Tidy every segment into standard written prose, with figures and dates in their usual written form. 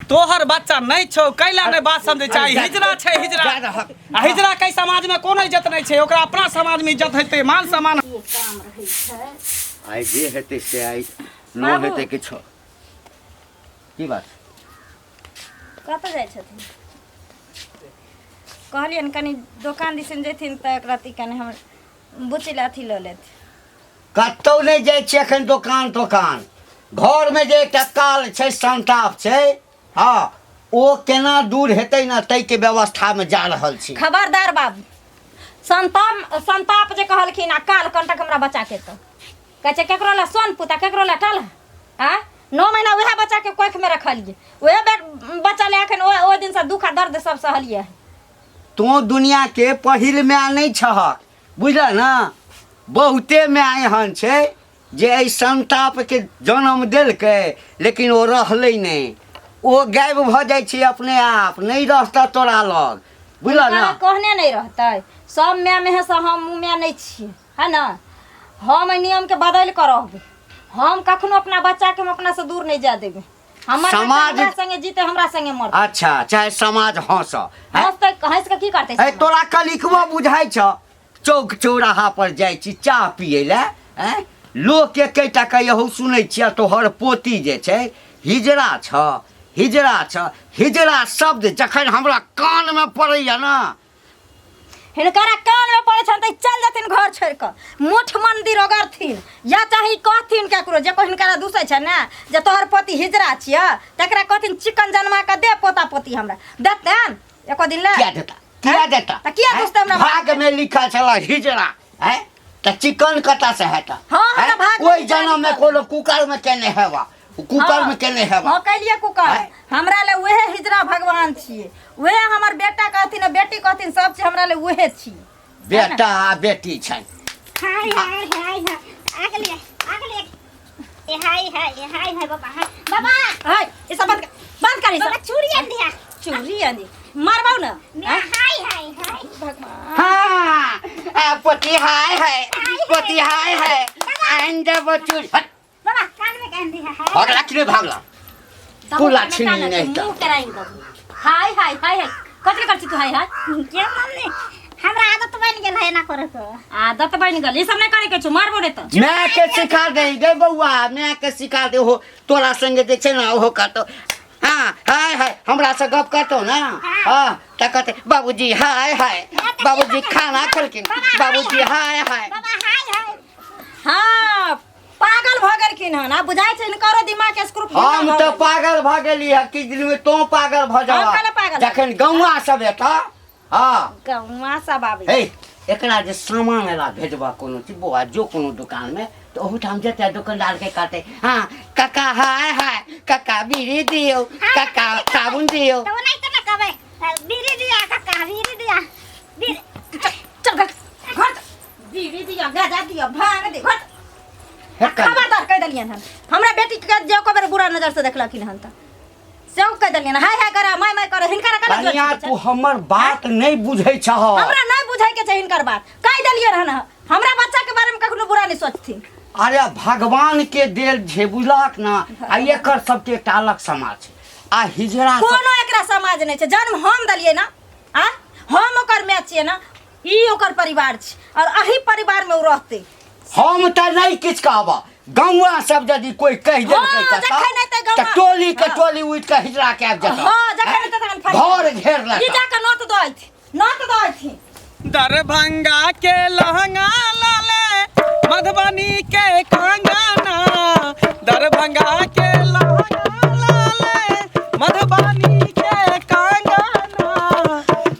तोहर बच्चा नहि छौ, कैला नहि बात समझै छै? हिजरा छै हिजरा, आ हिजरा के समाज में कोनो इज्जत नहि छै। ओकरा अपना समाज में इज्जत हेतै, मान सम्मान। काम रहै छै। आइ जे हेतै से आइ न बाबू। हेतै किछो। की बात? कतऽ जाइ छथिन? कहलियनि कनि दोकान दिसन जैथिन तऽ एकरा ती कनि हमर बुच्ची लए अथी लऽ लेत। कतहु नहि जाइ छियै एखन दोकान तोकान। घरमे जे एकटा काल छै, संताप छै, हँ, ओ केना दूर हेतै ने ताहिके व्यवस्थामे जा रहल छी। खबरदार बाबू, संताप संताप जे कहलखिन आ काल कंटक हमरा बच्चाके तऽ कहै छै केकरो लए सोन पुता, केकरो लए टल आ 9 महीना उएह बच्चाके कोखिमे रखलियै, उएह बच्चा लए एखन ओहि दिनसँ दुःख आ दर्द सब सहलियै। तोँ दुनियाके पहिल माय नहि छहक, बुझलह ने? बहुते माय एहन छै जे एहि संतापके जन्म देलकै, लेकिन ओ रहलै नहि, ओ गायब भऽ जाइ छै अपने आप, नहि रहतह तोरा लग, बुझलह ने? कहने नहि रहतै सब माय मेहे से हम माय नहि छियै, है ने? हम एहि नियमके बदलि कऽ रहबै। हम कखनो अपना बच्चाके हम अपनासँ दूर नहि जाय देबै। हमर बच्चा समाज हमरा संगे जीते, हमरा संगे मरतै। अच्छा, चाहे समाज हंस। हंसतै, हंसि कऽ की करतै? ए तोरा कलिकबो बुझाइ छ? चौक चौराहा पर जाइ छी चाह पियै लए, आँय, लोक एकेटा के यहू सुनै छियै, तोहर पोती जे छै हिजड़ा छ, हिजड़ा छ। हिजड़ा शब्द जखन हमरा कानमे पड़ैया ने, हिनकरा कानमे पड़ै छनि तऽ चलि जेथिन घर छोड़ि कऽ, मुठ मंदिर ओगरथिन, या चाहे कहथिन ककरो जे कोइ हिनकरा दूसै छै ने जे तोहर पोती हिजड़ा छियै, तकरा कहथिन चिकन जनमा कऽ दे पोता पोती हमरा देतनि एको दिन लए? किया देता, किया देता? तऽ किया दूसतै हमरा? भाग में लिखल छल हिजड़ा है तऽ चिकन कतऽ से हेता? हाँ, हमरा भाग में ओहि हिजड़ा जन्म में लिखल। कोनो कुकर में केने हेबा, कुकर में केने हेबा। हाँ, कैलिए कुकर। हैं? हमरा ले उहे हिजड़ा भगवान छियै, उहे हमर बेटा कहथिन आ बेटी कहथिन, सब चीज हमरा ले उहे छियै। बेटा आ बेटी छनि। हाय हाय हाय हाय, आगले आगले, ए हाय हाय, ए हाय हाय, बाबा हाय बाबा। हाय, ई सब बंद कर, बंद कर ई सब। बाबा चूड़ी आन दिया। चूड़ी आन दी, मारबाउ ना। मैं हाय हाय हाय। भगवान। हाँ, आ, पोती हाय हाय, पोती हाय हाय, आइन देबो चूड़ी। हट। बाबा कान में कान दिया हाय। भागला कि नहि भागला? कुला छिनी नहि तऽ। मुंह कराई दबू। हाय हाय हाय हाय कथी कर छी तू हाय हाय? क्यों मम्मी, हमरा आदत बन गेल है ना करे के। आदत बन गेल, ई सब नहीं करे के छौ, मारबो रे तऽ। माय के सिखा दे गे बौआ, माय के सिखा दे। हो तोरा संगे जे छै ने ओहो कहतो हाँ हाय हाय, हमरा से गप करतो ना, हाँ तऽ कहते बाबूजी हाय हाय, बाबूजी खाना खेलखिन, बाबूजी हाय हाय। बाबा हाय हाय। हाँ पागल भऽ गेलखिन हन, आब बुझाइ छै हिनकरो दिमाग के स्क्रू ढीला हम भऽ तऽ गेल। पागल भऽ गेली हँ, किछु दिन में तों पागल भऽ हम जाबह काहे पागल? जखन गौआ सब एतऽ। हाँ गौआ सब आबै। हे, एकरा जे सामान एला भेजबह कोनो चीज बौआ, जो कोनो दुकान में तऽ ओहूठाम जेतै, दोकानदार के कहतै हाँ काका हाय हाय, काका बीड़ी दियौ, काका साबुन दियौ। तऽ ओनाहिते ने कहबै, बीड़ी दिया काका, बीड़ी दिया, बीड़ी। चल चल घर घर चल। बीड़ी दिया, गाजा दिया, भांग दे, घर हे कनिया। खबरदार कहि देलियनि हन, हमरा बेटी के जे एको बेर बुरा नजर से देखलखिन हन तऽ सेहो कहि देलियनि, हाय हाय करे, माय माय करे, हिनकर केना जोर कनिया छै? तू हमर बात नहि बुझै छह। हमरा नहि बुझै के छै हिनकर बात, कहि देलियनि हन हमरा बच्चा के बारे में कखनो बुरा नहि सोचथिन। अरे भगवान के देल छै, बुझलक ना? आ एकर सबके एकटा अलग समाज छै आ हिजड़ा सब कोनो एकरा समाज नहि छै। जन्म हम देलियै ना, आ हम ओकर माय छियै ना, ई ओकर परिवार छै और एही परिवार में ओ रहतै। हम तऽ नहि किछु कहब, गौआ सब यदि कोई कहि देलकै हाँ, कतऽ, जखन एतै गौआ। तऽ टोली के हाँ। टोली उठि कऽ हिजड़ा के आबि जेतौ। हाँ, जखन एतै तखन फरिया घर देतै। घेर लेतौ। ई जाकऽ नोत दऽ अयथिन, नोत दऽ अयथिन। दरभंगा के लहंगा लाले, मधुबनी के कंगना, दरभंगा के लहंगा लाले, मधुबनी के कंगना,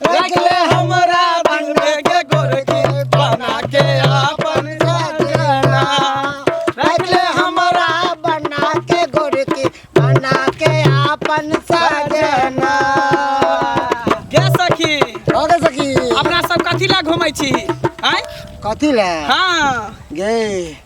रखले हमरा दिल में के गोरकी बना के आपन सजना, रखले हमरा बना के गोरकी बना के आपन सजना। गे सखी। हो गे सखी। अपना सब कथी ला घूमै छी आँय? कथी ला? हाँ। गे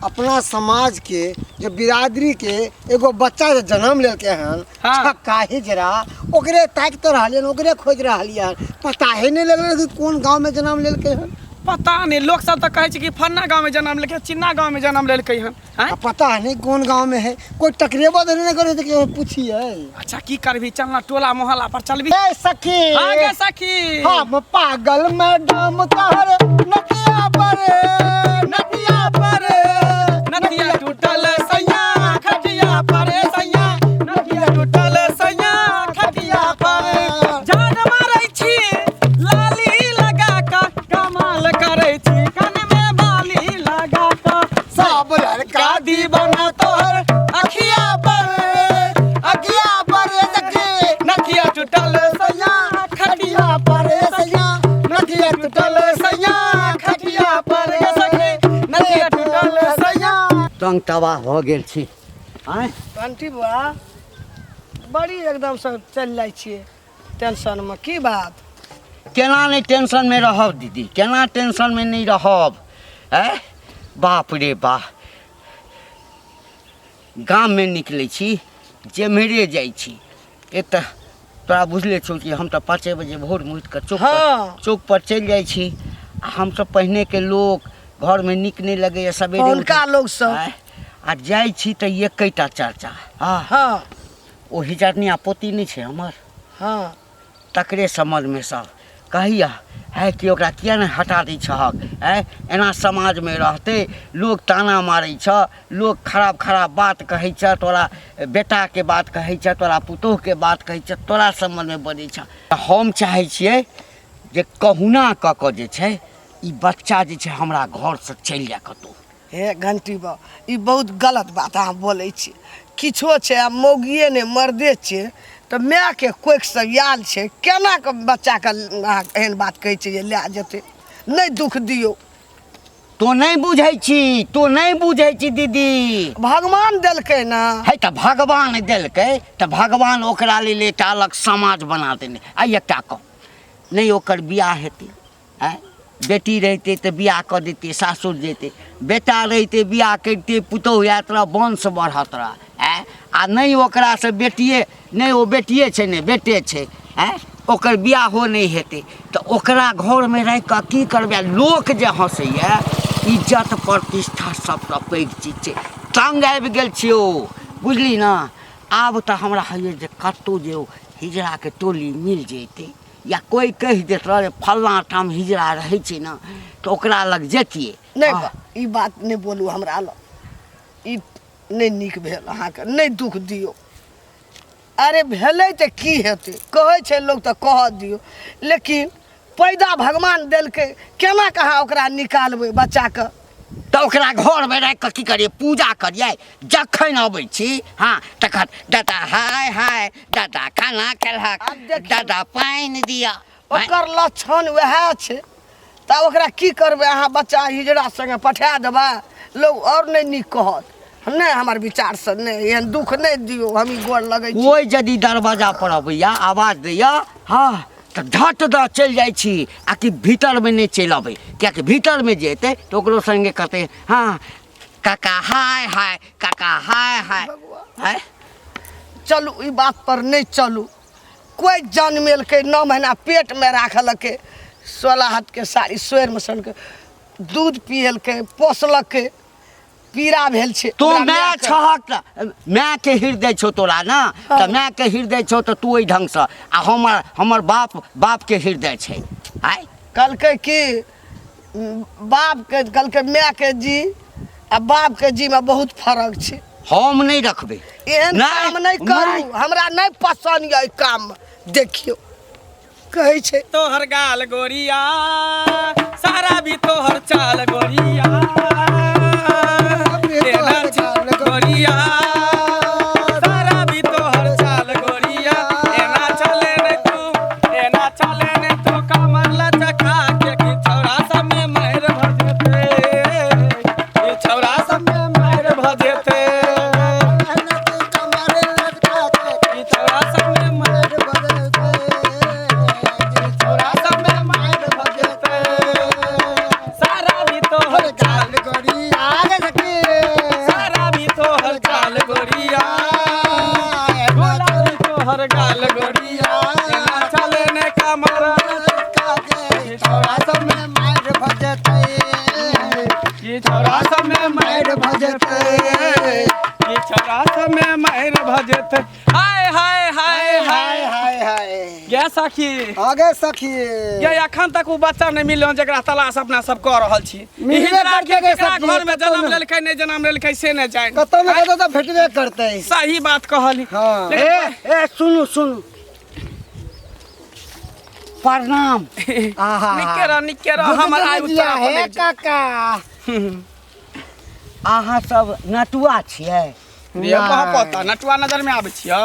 अपना समाज के जो बिरादरी के एगो बच्चा जे जन्म लेलके हन, हाँ। छक्का हिजड़ा, ओकरे ताकि तो रहलियन, ओकरे खोज रहलियन, पता ही नहीं लगल कि कोन गांव में जन्म लेलके हन। पता नहि, लोक सब तऽ कहै छै कि फन्ना गाँवमे जन्म लेलकै, चिन्ना गाँवमे जन्म लेलकै हन। आँय? आ पता नहीं कोन गांव में है, कोई टकरेबो तो नहीं करे तो केहू पूछिए। अच्छा की करबी, चल ना टोला मोहल्ला पर चलबी। ए सखी। हाँ गे सखी। हम पागल मैडम तोहर नदिया पर, नदिया पर, नदिया टूटल सैया खटिया पर, सैया नदिया टूटल सैया खटिया पर। जान मारै छी लाली लगा क, कमाल करै छी कान में बाली लगा क। सब लड़का दीवाना तोहर अखिया पर, अखिया पर सखी। नथिया टूटल सैया खटिया पर सैया, नदिया टूटल सैया खटिया पर, सखी नथिया टूटल सैया। तंग तबाह भऽ गेल छी। आँय? आंटी बुआ बड़ी एकदमसँ चलि जाइ छियै टेंशनमे, की बात? केना नहि टेंशनमे रहब दीदी, केना टेंशनमे नहि रहब? आँय बाप रे बाह, गाममे निकलै छी जेम्हरे जाइ छी, एक तऽ तोरा बुझले छौ कि हम तऽ 5 बजे भोरमे उठि कऽ चौक पर हाँ। चौक पर चलि जाइ छी। आ हमसब पहिनेके लोक घरमे नीक नहि लगैए सबेरे हुनका लोक सब। आँय? आ जाइ छी तऽ एकेटा चर्चा। हँ। हाँ। ओ हिजरनिया पोती नहि छै हमर, हाँ, तकरे समझमे सब कहैया है कि ओकरा किया नहि हटा दै छहक? आँय, एना समाजमे रहतै? लोक ताना मारै छ, लोक खराब खराब बात कहै छ, तोरा बेटाके बात कहै छ, तोरा पुतोहुके बात कहै छ, तोरा सम्बन्धमे बजै छ। हम चाहै छियै जे कहुना कऽ कऽ जे छै ई बच्चा जे छै हमरा घरसँ चलि जाय कतहु। हे घंटी बा, ई बहुत गलत बात अहाँ बोलै छी। किछो छै, आ मौगिए नहि मर्दे छियै तऽ मायके कोखिसँ आयल छै, केना कऽ बच्चाके अहाँ एहन बात कहै छियै जे लए जेतै? नहि दुख दियौ। तो नहि बुझै छी, तो नहि बुझै छी दीदी। भगवान देलकै ने। है तऽ भगवान देलकै तऽ भगवान ओकरा लेल एकटा अलग समाज बना देने। आ एकटा कह नहि, ओकर बियाह हेतै? आँय, बेटी रहितै तऽ बियाह कऽ दैतियै, सासुर जैतै। बेटा रहितै बियाह करितै, पुतोहु आयत रह, वंश बढ़त रह। आँय, आ नहि ओकरासँ बेटिए नहि, ओ बेटिए छै नहि बेटे छै। आँय, ओकर बियाहो नहि हेतै तऽ ओकरा घरमे राखि कऽ की करबै? लोक जे हँसैए, इज्जत प्रतिष्ठा सबसँ पैघ चीज छै। तङ्ग आबि गेल छियौ, बुझली ने? आब तऽ हमरा होइए जे कतहु जे ओ हिजराके टोली मिल जैतै या कोइ कहि देत रह फल्लाँ ठाम हिजरा रहै छै ने, तऽ ओकरा लग जैतियै। नहि बा, ई बात नहि बोलू हमरा लग, ई नहि नीक भेल अहाँके। नहि दुख दियौ। अरे भेलै तऽ की हेतै? कहै छै लोक तऽ कहऽ दियौ, लेकिन पैदा भगवान देलकै, केना कऽ अहाँ ओकरा निकालबै बच्चाके? तऽ ओकरा घरमे राखि कऽ की करियै? पूजा करियै? जखन अबै छी हँ तखन दादा हाय हाय, दादा खाना खेलहक, आब देखियौ। दादा पानि दिअ। ओकर लक्षण वएह छै, तऽ ओकरा की करबै अहाँ? बच्चा हिजड़ा संगे पठा देबै, लोक आओर नहि नीक कहत। नहि, हमर विचारसँ नहि, एहन दुख नहि दियौ, हम ई गोर लगै छी। कोइ यदि दरवाजा पर अबैया, आवाज दैया, हँ तऽ झट दऽ चलि जाइ छी, आ कि भीतरमे नहि चलि अबै, किएकि भीतरमे जे एतै तऽ ओकरो सङ्गे कहतै हँ काका हाय हाय, काका हाय हाय। आँय? चलू, ई बात पर नहि चलू। कोइ जनमेलकै, 9 महीना पेटमे राखलकै, 16 हाथके साड़ी सोरिमे सनके दूध पियलकै, पोसलकै, पीड़ा भेल छै। तू ओकरा माय मायके। छहक तऽ मायके हृदय छौ तोरा ने, तऽ मायके हृदय छौ तऽ तू ओहि ढङ्गसँ, आ हमर हमर बाप बापके हृदय छै। आँय? कहलकै कि बापके, कहलकै मायके जी आ बापके जीमे बहुत फरक छै। हम नहि रखबै। एहन नहि, काम नहि करू। नहि। हमरा नहि पसन्द यऽ एहि काम। देखियौ कहै छै तोहर गाल गोरिया, सारा भी तोहर चाल गोरिया, तेना चाल गोरिया, सारा भी तोहर चाल गोरिया, एना चले ने तू, एना चले ने तू कमर लचका के, कि छौरा सब में मारि भ जेतै, कि छौरा सब में मारि भ जेतै, कि छौरा सब में मारि, छौरा सब में मारि भ जेतै, सारा भी तोहर चाल, सारा भी तोहर चाल गोरिया, गुलाबी तोहर गाल गोरिया, एना चले ने कमर, छौरा सब में छौड़ा सब में मारि भऽ जेतै। कि छौड़ा सब में मारि भऽ जेतै। हाय हाय हाय हाय हाय हाय गे सखी। आगे सखी। गे अखन तक ओ बच्चा नहि मिलल जकरा तलाश अपना सब कऽ रहल छी। मिलबे हिजड़ा करतै के गे केकरा सखी, घर में कतौ जन्म ने। लेलकै नहि जन्म लेलकै से नहि जानि। कतौ ने कतौ तऽ भेटबे करतै। सही बात कहली। हाँ। लेकिन ए ए सुनू सुनू, प्रणाम। आहा। निके रह, निके रह, हमर आयु जिया तोरा पर हे लागि जायत। काका। अहाँ सब नटुआ छियै? रे कह पता नटुआ नजर में आबै छियौ,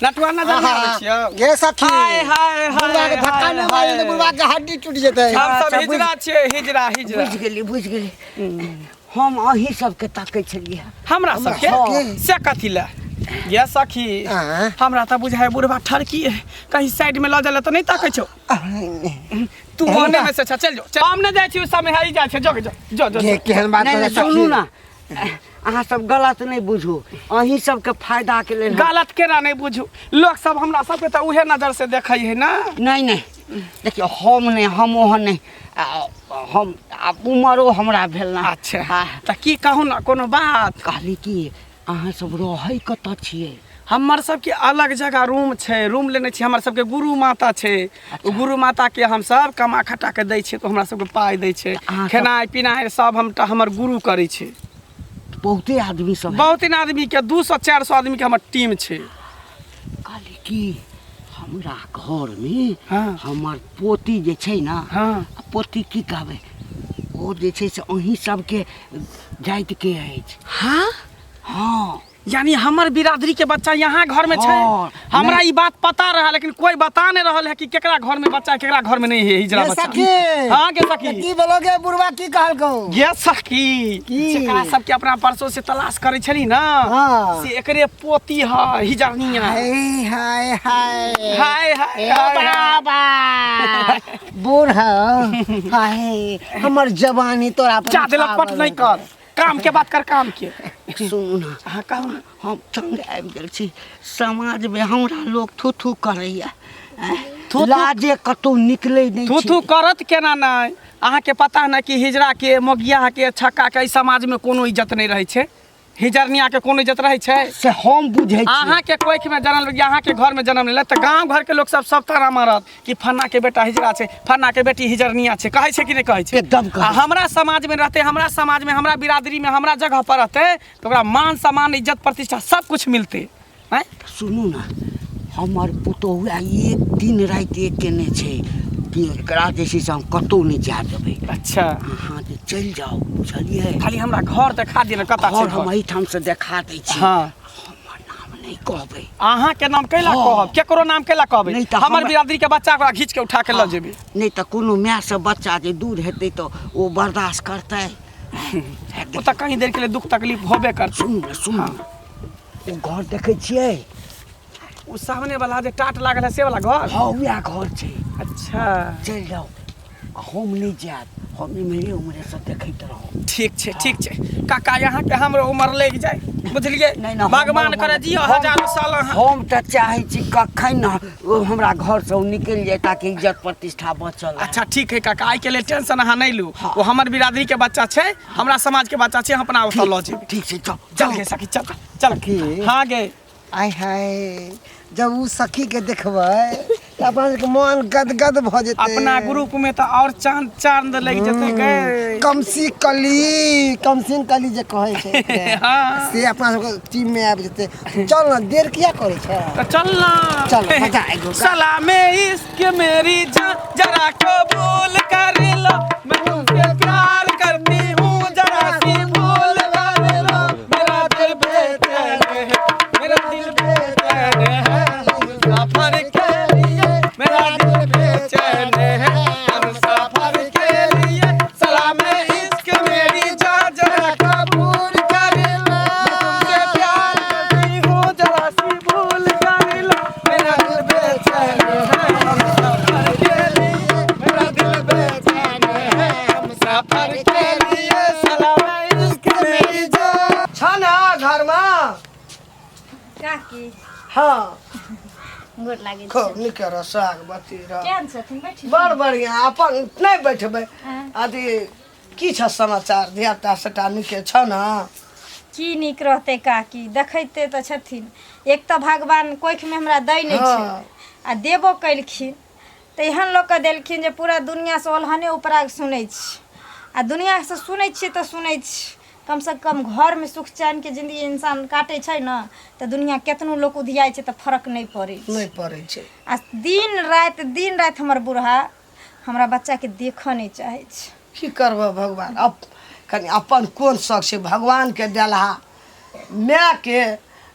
नटुआ नजर में आबै छियौ। गे सखी, हाय हाय हाय बुढ़वा के धक्का हाय, नहि मारी तऽ हाय। बुढ़वा के हड्डी टूटि जेतै। हम सब अच्छा, हिजड़ा छियै, हिजड़ा हिजड़ा। बुझि गेली बुझि गेली, हम अहीं सबके ताकै छलियै। हमरा सबके सबके? से कथी लए गे सखी? आँय? हमरा तऽ बुझाइ बुढ़वा ठरकी है, कहीं साइड में लऽ जाए तऽ नहि ताकै छौ। तू ओने में से छा, चल जो चल। हम नहि जाइ छी, ओ समय है, ई जाइ छै। जो जो जो जो गे केहन बात नहि करै नहि सखी। सुनू ने, अहाँ सब गलत नहि बुझू, अहीं सबके फायदा के लेल हम- गलत केना नहि बुझू, लोक सब हमरा सबके तऽ उहे नजर से देखै है ना। नहि नहि देखियौ, हम नहि, हम ओहन नहि, हम आब उमरो हमरा भेल ना। अच्छा। हाँ। तऽ की कहू ना, कोनो बात कहली कि अहाँ सब रहै कतऽ छियै? हमर सबके अलग जगह रूम छै, रूम लेने छी। हमर सबके गुरु माता छै, ओ गुरु माता के हम सब कमा खटा के दै छियै तऽ हमरा सबके पाइ दै छै। अहाँ सब- खेनाइ पिनाइ सब हम हमर गुरु करै छै। बहुते आदमी सब है। बहुत दिन आदमी के 200 400 आदमी के हमर टीम छै। कहली कि हमरा घरमे हाँ। हमर पोती जे छै ने, हाँ। पोती की कहबै, ओ जे छै से अहीं सबके जातिके अछि। हाँ। हाँ। यानी हमर बिरादरी के बच्चा यहाँ घर में छै। हाँ, हमरा नहीं। ई बात पता रहा, लेकिन कोई बता नहीं रहल है कि केकरा घर में बच्चा है, केकरा घर में नहीं है हिजड़ा गे बच्चा। सखी। हाँ गे तऽ सखी। की भेलौ गे बुढ़वा, की कहलकौ? गे सखी, की? जेकरा सबके अपना परसों से तलाश करै छली ना, हाँ। से एकरे पोती है हिजड़निया। हाय हाय हाय हाय हाय ए हाय हाय। बाबा बूढ़ हाय, हमर जवानी तोरा पर जा देलक पट नहीं कर, काम के बात कर, काम के। सुनू ने। हाँ कहू ना। हम तंग आबि गेल छी, समाजमे हमरा लोक थू थू करैया, थू थू- लाजे कतौ निकलै नहि थू छी। थू करत केना नहि? अहाँके पता ने कि हिजड़ा के, मोगिया के, छक्का के एहि समाज में कोनो इज्जत नहि रहै छै। हिजरनिया के कोनो इज्जत रहै छै? से हम बुझै छी। अहाँ के कोख में जन्म लेलक, अहाँ के घर में जन्म लेलक तऽ गाँव घर के लोक सब सब ताना मारत कि फन्ना के बेटा हिजड़ा छै, फन्ना के बेटी हिजरनिया छै। कहै छै कि नहि कहै छै? एकदम कहै आ हमरा समाज में रहतै, हमरा समाज में, हमरा बिरादरी में, हमरा जगह पर रहतै तऽ ओकरा मान सम्मान इज्जत प्रतिष्ठा सब कुछ मिलतै। आँय? सुनू ने, हमर पुतोहु एक दिन राति एक केने छै कि एकरा जे छै से हम कतहु नहि जाय देबै। अच्छा। अहाँ जे चलि जाउ, बुझलियै? खाली हमरा घर देखा दिअ ने, कतऽ छै घर? हम घर? एहिठाम से देखा दै छी। हाँ। हमर नाम नहि कहबै। अहाँ के नाम कैला हाँ। कहब? केकरो नाम कैला कहबै? नहि तऽ हमर हमरा- बिरादरी के बच्चा ओकरा घीच के उठा के लऽ जेबै। नहि तऽ कोनो माय से बच्चा जे दूर हेतै तऽ ओ बर्दाश्त करतै? ओ तऽ कहीं देर के लिए दुख तकलीफ होबे करतै। सुनू ने सुनू, ओ घर देखै छियै? ओ सामने वाला जे टाट लागल है से वाला घर? हाँ, वएह घर छै। अच्छा। चलि जाउ, आ हम नहि जायब, हम इम्हरे उम्हरे से देखैत रहब। ठीक छै, ठीक छै काका, यहाँ के हमरो उमर लागि जाय, बुझलियै? नहि नहि, भगवान करे जियो हजारों साल अहाँ। हम तऽ चाहै छी कखन ओ हमरा घरसँ ओ निकलि जाय ताकि इज्जत प्रतिष्ठा बचल रहए। अच्छा ठीक है काका, आइ के लेल टेंशन अहाँ नहि लू। हाँ। ओ हमर बिरादरी के बच्चा छै, हमरा समाज के बच्चा छै, हम अपना ओतऽ लऽ जेबै। ठीक छै, चल चल गे सखी, चल चल। की? हाँ गे। आय हाय, जब उ सखी के देखबै तऽ अपना सबके मन गदगद भऽ जेतै। अपना ग्रुप में तऽ और चांद चांद लागि जेतै गे। कमसी कली, कमसिन कली जे कहै छै हाँ। से अपना सबके टीम में आबि जेतै। चल ने, देर किया करै छै? तो चल ना। चल, मजा आएगो। सलामे इश्क मेरी जान जरा कबूल कर लो, मैं तुमसे प्यार करती हूँ जरा सी भूल कर लो, मेरा दिल बेचैन है, मेरा दिल बेचैन है हम सफर के लिए, मेरा दिल बेचैन है हम सफर के लिए, सलामे इश्क मेरी जान जरा कबूल कर लो, मैं तुमसे प्यार करती हूँ जरा सी भूल कर लो, मेरा दिल बेचैन है हम सफर के लिए, मेरा दिल बेचैन है हम सफर के लिए, सलामे इश्क मेरी जान। छ न घरमा? काकी। हाँ। गोर लागै छी। खूब नीक रह, सागवती रह। केहन छथिन? बैठी। बड़ बढ़िया। अपन नहि बैठबै। हाँ। अथी की छ समाचार धियापुता सबटा नीके छ ने की नीक रहतै काकी देखैते तऽ छथिन एक तऽ भगवान कोखिमे हमरा दै नहि छै आ देबो केलखिन तऽ एहन लोकके देलखिन जे पूरा दुनिआँसँ ओलहने उपराग सुनै छी आ दुनिआँसँ सुनै छियै तऽ सुनै छी कमसँ कम घरमे सुख चैनके जिन्दगी इंसान काटै छै ने तऽ दुनिआँ केतनो लोक उधियाइ छै तऽ फरक नहि पड़ै छै नहि पड़ै छै आ दिन राति हमर बूढ़ा हमरा बच्चाके देखऽ नहि चाहै छै की करबह भगवान अप कनि अपन कोन शौक छै भगवानके देलहा मायके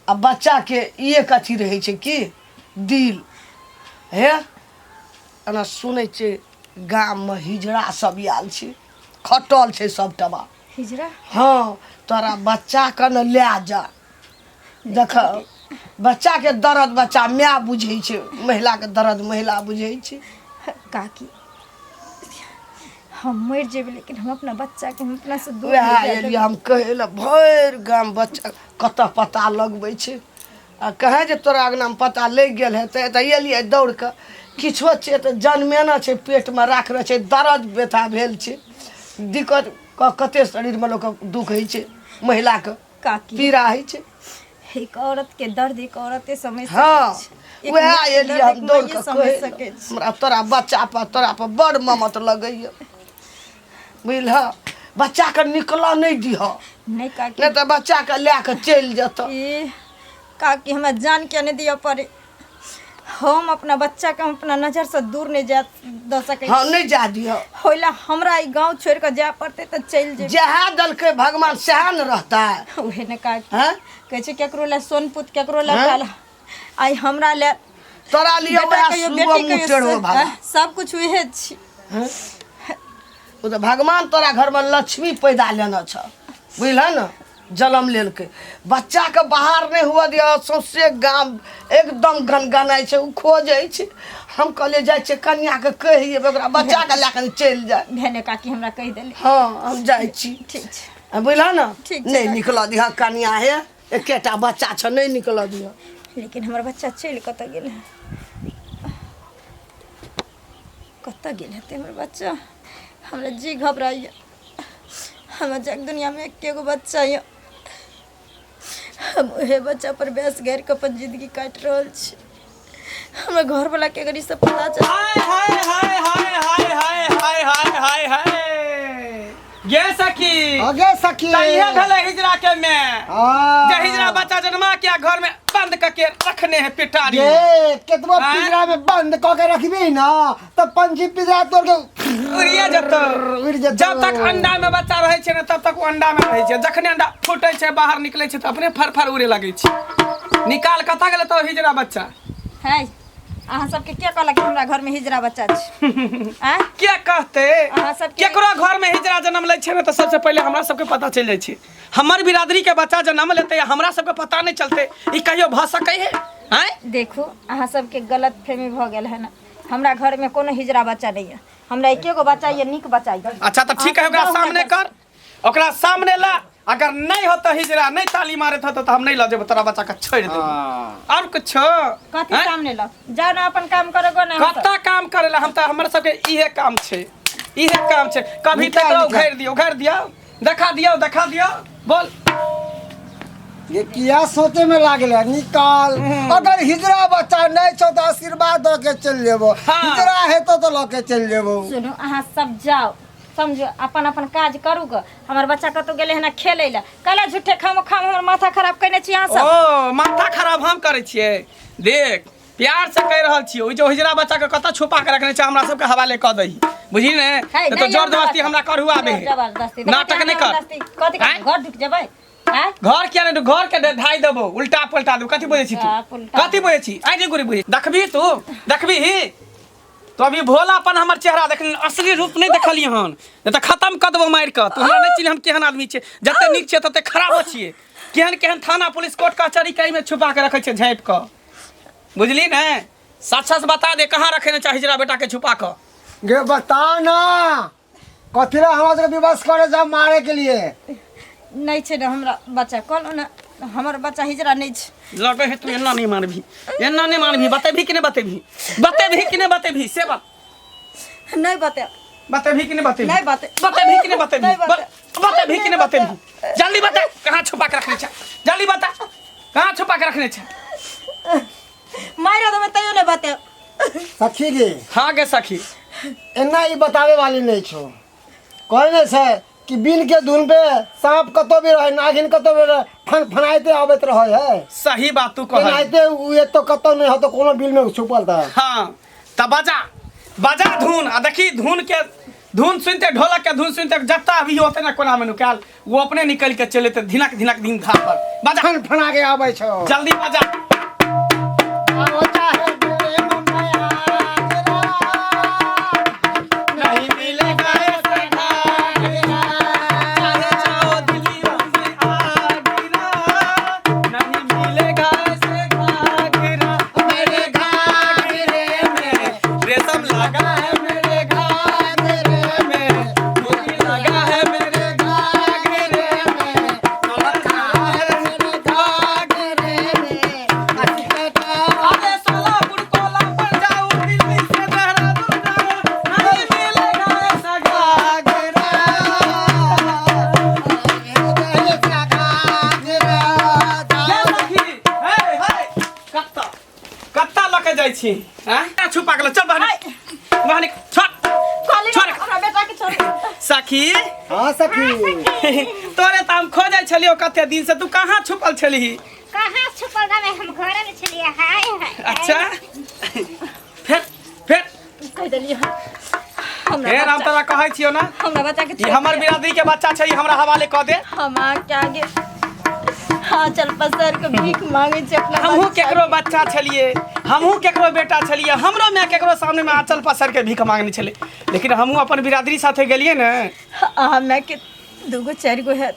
आ बच्चाके एक अथी रहै छै की दिल हे एना सुनै छियै गाममे हिजड़ा सब आयल छै खटल छै सबटमा हिजड़ा हँ तोरा बच्चाके ने लए जा देख बच्चाके दर्द बच्चा माय बुझै छै महिलाके दर्द महिला बुझै छै काकी हम मरि जेबै लेकिन हम अपना बच्चाके हम अपना से दूर वएह नहि जाय एलियै देबै। हम कहै लए भरि गाम बच्चा कतऽ पता लगबै छै आ कहे जे तोरा अङ्गनामे पता लागि गेल हेतै तऽ एलियै दौड़ कऽ किछो छै तऽ जनमेना छै पेटमे राखने छै दर्द व्यथा भेल छै दिक्कत कते शरीरमे लोकके दुःख होइ छै महिलाके काकी पीड़ा होइ छै एक औरत के दर्द एक औरते समझ सकै हँ छै। एक वएह माँ के एलियै दर्द हम एक दौड़ माँए कऽ समझ कहै सकै छै। हमरा तोरा बच्चा पर तोरा पर बड़ ममत लगैया बुझलह बच्चाके निकलऽ नहि दिहऽ नहि काकी नहि तऽ बच्चाके लए कऽ चलि जेतऽ ई काकी हमरा जान के नहि दिअ पड़े हम अपना बच्चा के हम अपना नजर से दूर नहीं जा दऽ सकै हँ नहि जा दिहऽ होला हमरा ई गांव छोड़ के जाय पड़तै तऽ चलि जेबै जएह देलकै भगवान सएह ने रहतै उहे ने काकी हँ कहै छै केकरो लए सोनपुत केकरो लए हँ? काला आइ हमरा लए तोरा लिए बेटा वएह कहियो सुगो बेटी मुँह कहियो टेढ़ो भाला सब कुछ उहे छी ओ तऽ भगवान तोरा घरमे लक्ष्मी पैदा लेने छ बुझलह ने जन्म लेलकै बच्चाके बाहर नहि हुअ दिअ सौंसे गाम एकदम गनगनाइ छै ओ खोजै छै हम कहलियै जाइ छियै कनिआँके कहि अयबै ओकरा बच्चाके लए कऽ चलि जाय भेने काकी हमरा कहि देली हँ हम जाइ छी ठीक छै बुझलह ने ठीक छै, नहि काकी। निकलऽ दिहऽ कनिआँ हे एकेटा बच्चा छ नहि निकलऽ दिहऽ लेकिन हमर बच्चा चलि कतऽ गेल है कतऽ गेल हेतै हमर बच्चा हमरा जी घबराइए हमरा जग दुनियामे एके गो बच्चा यऽ हम उहे बच्चा पर बेस गारि कऽ अपन जिंदगी काटि रहल छी हमरा घरवला के अगर ई सब पता चल हाय हाय हाय हाय हाय हाय हाय हाय हाय हाय गे सखी अगे सखी तऽ इहे भेलै हिजरा के में हाँ। जे हिजरा बच्चा जन्मा के घर में बंद करके रखने है पिटारी ये केतबो आँय? पिंजरा में बंद क के रखबी ना त पंछी पिंजरा तोड़ के उड़िए जेतौ उड़ि जेतौ। जब तक अंडा में बच्चा रहै छै ने तब तक ओ अंडा में रहै छै जखने अंडा फूटै छै बाहर निकलै छै तऽ अपने फर फर उड़े लगै छै निकाल कतऽ गेलै तो हिजरा बच्चा है अहाँ सबके के कहलक कि हमरा घरमे हिजरा बच्चा छै आँय के कहते अहाँ सबके- केकरो घर में हिजरा जन्म लै छै ने तऽ सबसे पहिले हमरा सबके पता चलि जाइ छै हमर बिरादरी के बच्चा जन्म लेतै आ हमरा सबके पता नहि चलतै ई कहियो भऽ सकै है आँय देखू अहाँ सबके गलत फहमी भऽ गेल है ने हमरा घरमे कोनो हिजरा बच्चा नहि यऽ हमरा एके गो बच्चा यऽ नीक बच्चा यऽ अच्छा तऽ ठीक है ओकरा सामने कर ओकरा सामने ला अगर नहीं होता हिजरा नहीं ताली मारत होता तो हम नहीं लऽ जेबो तोरा बच्चा के छोड़ देबो और कुछो कथी आँय? सामने लऽ जाउ ने अपन काम करो गो ने अहाँ सब। कत्ता काम करेला हम तऽ हमर सबके इहे काम छै इहे काम छै कभी निकाल, तक निकाल। उघेर दियौ उघेर दियौ देखा दियौ देखा दियौ बोल ये किया सोचे में लागल है निकाल अगर हिजरा बच्चा नहीं छौ तो आशीर्वाद दऽ के चलि जेबो हाँ। हिजरा हेतौ तो लऽ के चलि जेबो सुनू अहाँ सब जाउ समझो अपन अपन काज करू ग हमर बच्चा कतौ गेलै हन खेलै लए कैला झूठे खामो खाम हमर माथा खराब केने छी अहाँ सब ओ माथा खराब हम करै छियै देख प्यार से कहि रहल छियै ओहि जो हिजरा बच्चा के कतऽ छुपा के रखने छै हमरा सबके हवाले कऽ दही बुझली ने है, नहीं तो नहीं जोर हमरा जबरदस्ती बच्चा। हमरा करुआ बे जोर जबरदस्ती नाटक नहीं कर कथी आँय? घर ढुक जेबै आँय? घर किया नहीं घर के ढाई देबो उल्टा पुल्टा देबो कथी बुझै छी तू उल्टा पुल्टा। कथी बुझै छी आइ नहीं गोरी बुझै देखबी तू देखबी ही तो अभी भोलापन हमर चेहरा देख असली रूप नहीं देखलियै हन नहीं तऽ खत्म कऽ देबो मारि कऽ तू हमरा नहीं चिन्ह हम केहन आदमी छियै जते नीक छियै तते खराबो छियै केहन केहन थाना पुलिस कोर्ट कचहरी के एहिमे छुपा के रखै छै झाँपि कऽ बुझली ने सच सच बता दे कहाँ रखे ने चाही जरा बेटा के छुपा कऽ गे बता ना कथी ला हमरा सबके विवश करे जा मारे के लिए नहि छै ने हमरा बच्चा कहलहुँ ने हमर बच्चा हिजरा नहि छै लगे है तू एना नहीं मानबी एना नहीं मानबी बतेबी कि नहीं बतेबी बतेबी कि नहीं बतेबी से बात नहि बतायब बतेबही कि नहीं बतेबही? नहीं बते- बतेबही कि नहीं बतेबही? नहीं बते- बतेबही कि नहीं बतेबही? जल्दी बता, कहाँ छुपा के रखने छे? जल्दी बता, कहाँ छुपा के रखने छे? मारि देबै तैयो नहि बतेब। सखी गे। हाँ गे सखी। एना ई बतावे वाली नहीं छो। कहै नहि छै कि बिन के धुन पे सांप कतौ भी रहे, नागिन कतौ भी रहे, फन फनाइते आबैत रहे है। सही बात तू कह। एनाहिते उ एतो कतौ नहीं होतो, कोनो बिल में छुपल था। हाँ त बजा बजा धुन, आ देखी धुन के धुन सुनते, ढोलक के धुन सुनते जत्ता भी होते ना कोना में नुकाल, वो अपने निकल के चले ते धिनक धिनक दिन घाट पर। बजा। फन फना के आबै छो। जल्दी बजा। आओ चाहे दिल्ली मुंबई आगरा, नहीं मिलेगा ऐसा घाघरा, चाहे जाओ दिल्ली मुंबई आगरा, नहीं मिलेगा ऐसे घाघरा। मेरे घाघरे में रेशम लगा है, मेरे घाघरे में मोती लगा है, मेरे घाघरे में सोना है, मेरे घाघरे में। अरे सोलापुर कोल्हापुर जाओ, दिल्ली से देहरादून जाओ, नहीं मिलेगा ऐसा घाघरा। ये सखी, हे, हे, कत्ता कत्ता लऽ के जाइ छी? आँय? छुपा के चल बहनी, बहनी छोड़। कहली छोड़। हमरा बेटा के छोड़। सखी। हाँ सखी। तोरे तऽ हम खोजै छलियौ कते दिन से, तू कहाँ छुपल छलही? कहाँ छुपल रहबै, हम घरे में छलियै। हाय हाय। अच्छा, फेर फेर कहि देलियै हमरा फेर हम बच्चा- तोरा कहै छियौ ना, हमरा बच्चा के ई हमर बिरादरी के बच्चा छै, ई हमरा हवाले कऽ दे। हम अहाँके आगे हाँ चल पसर के भीख मांगे छी अपना हमहूँ बच्चा केकरो बच्चा छलियै, हमहूँ केकरो बेटा छलियै, हमरो माय केकरो सामने में आंचल पसर के भीख मांगने छलै, लेकिन हमहूँ अपन बिरादरी साथे गेलियै ने। अहाँ माय के दूगो चारि गो हैत,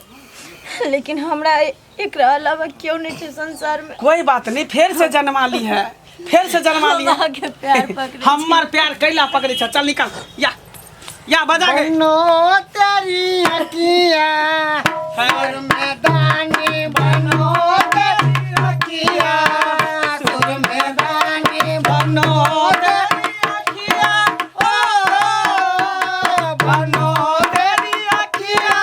लेकिन हमरा एकरा अलावा केओ नहि छै संसार में। कोई बात नहीं, फेर से जन्मा ली है, फेर से जन्मा ली हम है। अहाँके प्यार पकड़ै छी। हमर प्यार कैला पकड़ै छ? चल निकल, या या बजा गे। बनो तेरी अकिया सुर मैदानी, बनो तेरी अकिया सुर मैदानी, बनो तेरी अखिया, ओ बनो तेरी अखिया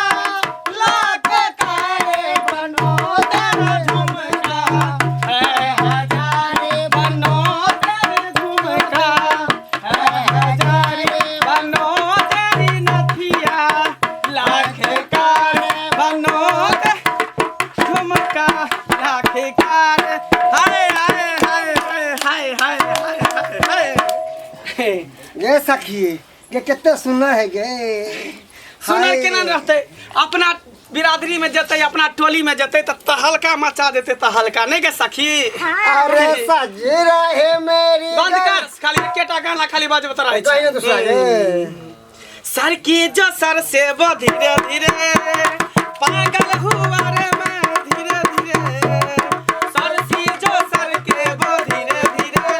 लाख कारे, बनो तेरा झुमका है हजारे, बनो तेरे झुमका है हजारे, बनो तेरी नथिया लाख कारे, बनो ते झुमका लाख कारे। हाय हाय हाय हाय हाय हाय हाय हाय हाय। गे सखी गे, कते सुनर है गे। सुनर हाय। केना रहतै? अपना बिरादरी में जेतै, अपना टोली में जेतै तऽ तहलका मचा देतै, तहलका नहि गे सखी? अरे सज रहे मेरी बंद कर, खाली एकेटा गाना खाली बजबैत रहै कहीं ना दूसरा छै। गे। सर की जो सर से वो धीरे धीरे पागल हुआ रे मैं धीरे धीरे, सर की जो सर के वो धीरे धीरे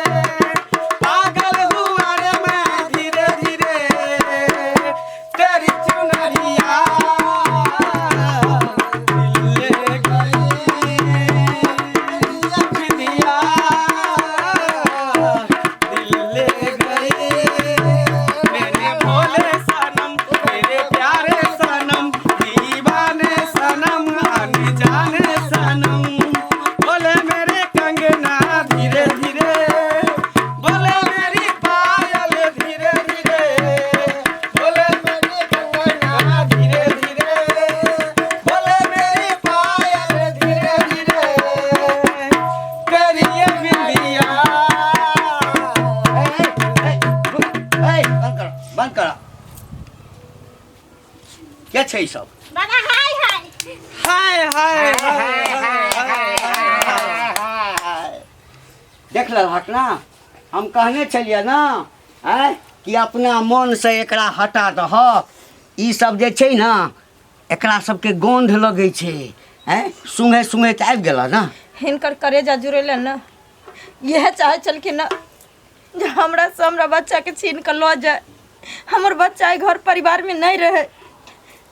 पागल हुआ रे मैं धीरे धीरे, तेरी चुनरिया दिल ले गई दिया, दिल ले गई मेरे भोले सनम, मेरे प्यारे सनम, दीवाने सनम, अनजाने सनम, बोले मेरे कंगना धीरे धीरे, बोले मेरी पायल धीरे धीरे, बोले मेरी कंगना धीरे धीरे, बोले मेरी पायल धीरे धीरे, तेरी ये बिंदिया। ए, बंद कर, बंद कर। के छै ई सब? बाबा हाय हाय। हाय हाय हाय हाय हाय। देख लेलहक ना, हम कहने छलियै ना आँय कि अपना मनसँ एकरा हटा दहक। ई सब जे छै ने, एकरा सबके गन्ध लगै छै। आँय, सुँघै सुँघैत आबि गेलह ने। हिनकर करेजा जुड़ेले ने, इएह चाहै छलखिन ने जे हमरा से हमरा बच्चा के छीन कऽ लऽ जाय, हमर बच्चा एहि घर परिवार में नहीं रहे,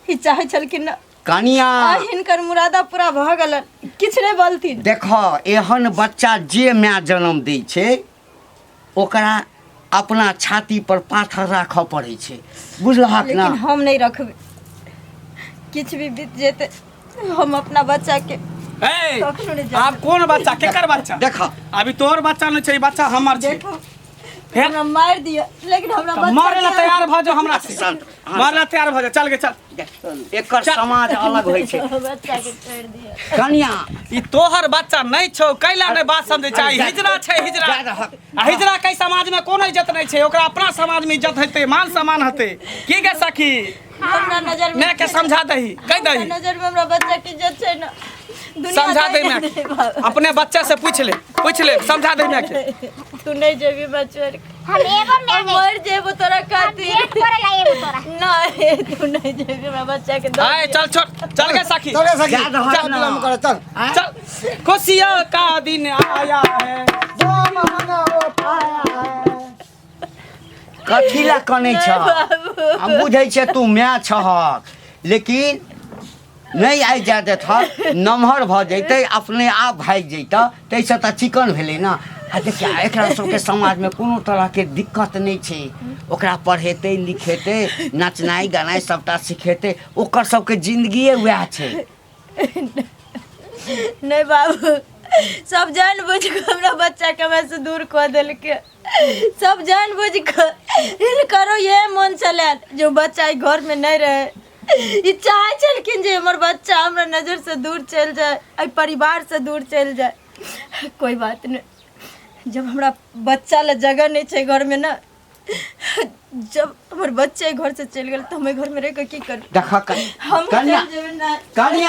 ई चाहै छलखिन ने। कनिया, आ हिनकर मुरादा पूरा भऽ गेलन, किछु नहि बोलथिन। देख, एहन बच्चा जे माय जन्म दै छै ओकरा अपना छाती पर पाथर राखऽ पड़ै छै, बुझलहक ना? लेकिन हम नहीं रखबै, किछु भी बीत जेतै हम अपना बच्चा के ए, कखनो नहि जायब। आब कोन बच्चा, केकर बच्चा? देख, अभी तोहर बच्चा नहि छै, ई बच्चा हमर छै। देखो, फेर? हमरा मारि दिअ लेकिन हमरा तऽ बच्चा मरे ला के- तैयार भऽ जाओ हमरा से। शांत, हाँ, मरे ला तैयार भऽ जा, चल गे चल। एकर समाज अलग होइ छै। बच्चा के छोड़ि दिअ। कनिया, ई तोहर बच्चा नहि छौ, कैला नहि बात समझै छै? ई हिजड़ा छै, हिजड़ा। जा रहक। आ हिजड़ा के समाज में कोनो इज्जत नहि छै, ओकरा अपना समाज में इज्जत हेतै, मान सम्मान हेतै। की गे सखी? हमरा नजर में माय के समझा दही, कहि हमरा दही। नजर में हमरा बच्चा के इज्जत छै ना, दुनिया समझा दे नहि माय दे के। बाबा। अपने बच्चा से पूछ ले, पूछ ले, समझा दे माय के। तू नहीं जेबी बच्चा के। हम एगो हम मांगे मर जेबो तोरा खातिर। भेंट करे ला एगो तोरा। नहीं, तू नहीं जेबी, हमरा बच्चा के दऽ आए दिअ। चल छोड़, चल गे सखी। चल गे सखी, जा रहक चल ना। विलम्ब करे चल। चल, खुशियों का दिन आया है। जो मांगा वो पाया है। कथी ला कनै छ? हम बुझै छियै तू माय छहक, लेकिन नहि आइ जाय देतहक, नमहर भऽ जैतै अपने आप भागि जैतह, ताहिसँ तऽ चिकन भेलै ने। आ देखिए, एकरा सबके समाजमे कोनो तरहके दिक्कत नहि छै, ओकरा पढ़ेतै लिखेतै, नचनाइ गनाइ सबटा सिखेतै, ओकर सबके जिन्दगिए वएह छै। नहीं बाबू, सब जान बुझ के हमरा बच्चा के हमरा से दूर कऽ देलकै। सब जान बुझ के हिनकरो ये मन छलनि जे बच्चा एहि घर में नहीं रहे। ई चाहै छलखिन जे हमर बच्चा हमरा नजर से दूर चलि जाए, एहि परिवार से दूर चलि जाए। कोई बात नहीं, जब हमरा बच्चा ला जगह नहीं छै घर में ना, जब हमर बच्चे घर से चलि गेल तऽ हम एहि घर में रहि कऽ की करबै? देखऽ हम कनिया, चलि जेबै ना। कनिया।